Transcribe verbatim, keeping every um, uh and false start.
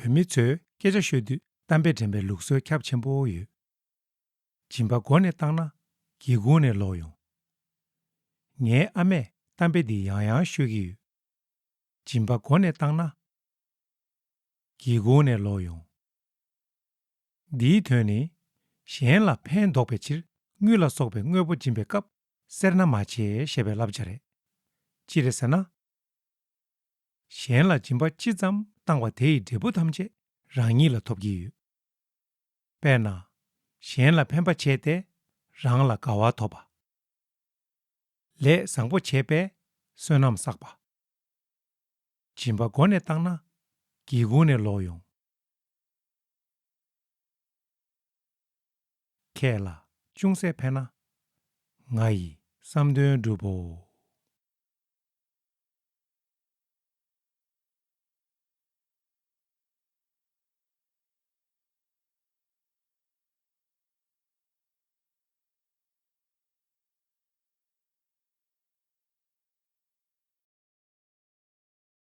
བོད་མི་ཚོས་སྐད་ཆ་ཤོད་དུས་གཏམ་དཔེ་འདྲེན་པའི་ལུགས་སྲོལ་ཁྱབ་ཆེན་པོ་ཡོད། སྦྱིན་པ་མགོ་ནས་བཏང་ན་སྒེའུ་ཁུང་ནས་ལོག་ཡོང་། ངའི་ཨ་མས་གཏམ་དཔེ་འདི་ཡང་ཡང་ཤོད་ཀྱི་ཡོད། སྦྱིན་པ་མགོ་ནས་བཏང་ན་སྒེའུ་ཁུང་ནས་ལོག་ཡོང་། འདིའི་དོན་ནི། གཞན་ལ་ཕན་འདོགས་པའི་ཕྱིར་དངུལ་ལ་སོགས་པའི་དངོས་པོ་སྦྱིན་པའི་སྐབས་སེར་སྣ་མ་བྱེད་ཞེས་པའི་བསླབ་བྱ་རེད། ཅི་རེད་ཟེར་ན། གཞན་ལ་སྦྱིན་པ་ཅི་ཙམ་བཏང་བ་དེ་ཡི་འབྲས་བུ་ཐམས་ཅད་རང་ཉིད་ལ་ཐོབ་ཀྱི་ཡོད། དཔེར་ན། གཞན་ལ་ཕན་པ་བྱས་ཏེ་རང་ལ་དགའ་བ་ཐོབ་པ། ལས་བཟང་པོ་བྱས་པས་བསོད་ནམས་བསགས་པ། སྦྱིན་པ་མགོ་ནས་བཏང་ན་སྒེའུ་ཁུང་ནས་ལོག་ཡོང་། ཁྱེད་ལ་ཅུང་ཟད་ཕན་ན། ང་ཡི་བསམ་དོན་འགྲུབ་བོ།